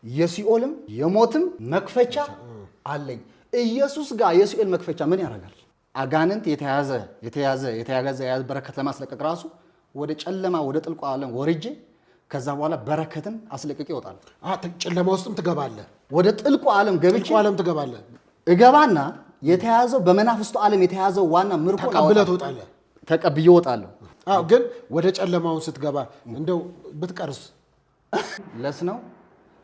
የሲኦልም የሞትም መክፈቻ አለኝ። ኢየሱስ ጋር የሲኦል መክፈቻ ምን ያደርጋል? አጋንንት የተያዘ በረከት ለማስለቀቅ ራሱ ወደ ጨለማ፣ ወደ ጥልቁ ዓለም ወርጄ ከዛ በኋላ በረከትን አስለቅቄ እወጣለሁ። ጨለማ ውስጥም ትገባለህ። ወደ ጥልቁ ዓለም ገብቼ ጥልቁ ዓለም ትገባለህ። እገባና የተያዘው በመናፍስቱ ዓለም የተያዘው ዋና ምርኮ ተቀብለህ ትወጣለህ። ተቀብዬ እወጣለሁ። አዎ፣ ግን ወደ ጨለማውን ስትገባ እንደው ብትቀርስ? Less ነው።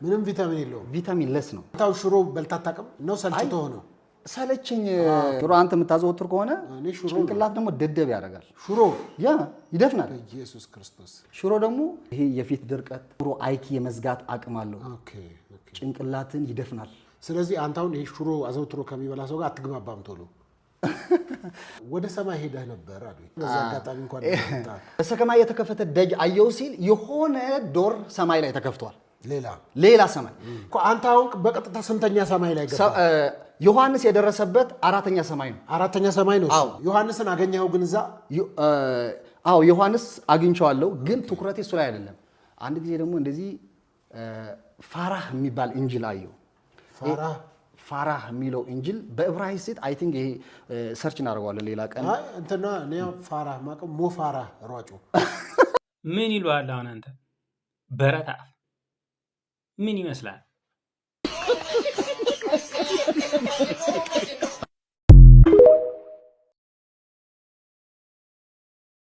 ምንም ቪታሚን የለውም። ቪታሚን less ነው። ታው ሽሮ በልተህ አታውቅም ነው? ሰልችቶ ነው? ሰለቸኝ። ሽሮ አንተ የምታዘወትር ከሆነ እኔ ሽሮ ነው። ጭንቅላት ደግሞ ደደብ ያደርጋል። ሽሮ Yeah፣ ይደፍናል። ኢየሱስ ክርስቶስ። ሽሮ ደግሞ ይሄ የፊት ድርቀት፣ ሽሮ IQ የመዝጋት አቅም አለው። Okay። ጭንቅላትን ይደፍናል። ስለዚህ አንተ አሁን ይሄ ሽሮ አዘውትሮ ከሚበላ ሰው ጋር አትግባባም ቶሎ። ወደ ሰማይ ሄደህ ነበር አሉ። በዚህ አጋጣሚ እንኳን መጣ። በሰማይ የተከፈተ ደጅ አየው ሲል የሆነ door ሰማይ ላይ ተከፍቷል። ሌላ ሌላ ሰማይ። እኮ አንተ አሁን በቀጥታ ስንተኛ ሰማይ ላይ ገባ? ዮሐንስ የደረሰበት አራተኛ ሰማይ ነው። አራተኛ ሰማይ ነው እሱ። አዎ። ዮሐንስን አገኘኸው ግን እዛ? አዎ፣ ዮሐንስ አግኝቼዋለሁ፣ ግን ትኩረቴ እሱ ላይ አይደለም። አንድ ጊዜ ደግሞ እንደዚህ ፋራህ የሚባል angel አየሁ። ፋራ? ፋራህ የሚለው angel በዕብራይስጥ I think ይሄ search እናደርገዋለን ሌላ ቀን። አይ፣ እንትና እኔ ፋራ ማቀው ሞ ፋራ ሯጩ። ምን ይለዋል አሁን አንተ በረት አፍ ምን ይመስላል?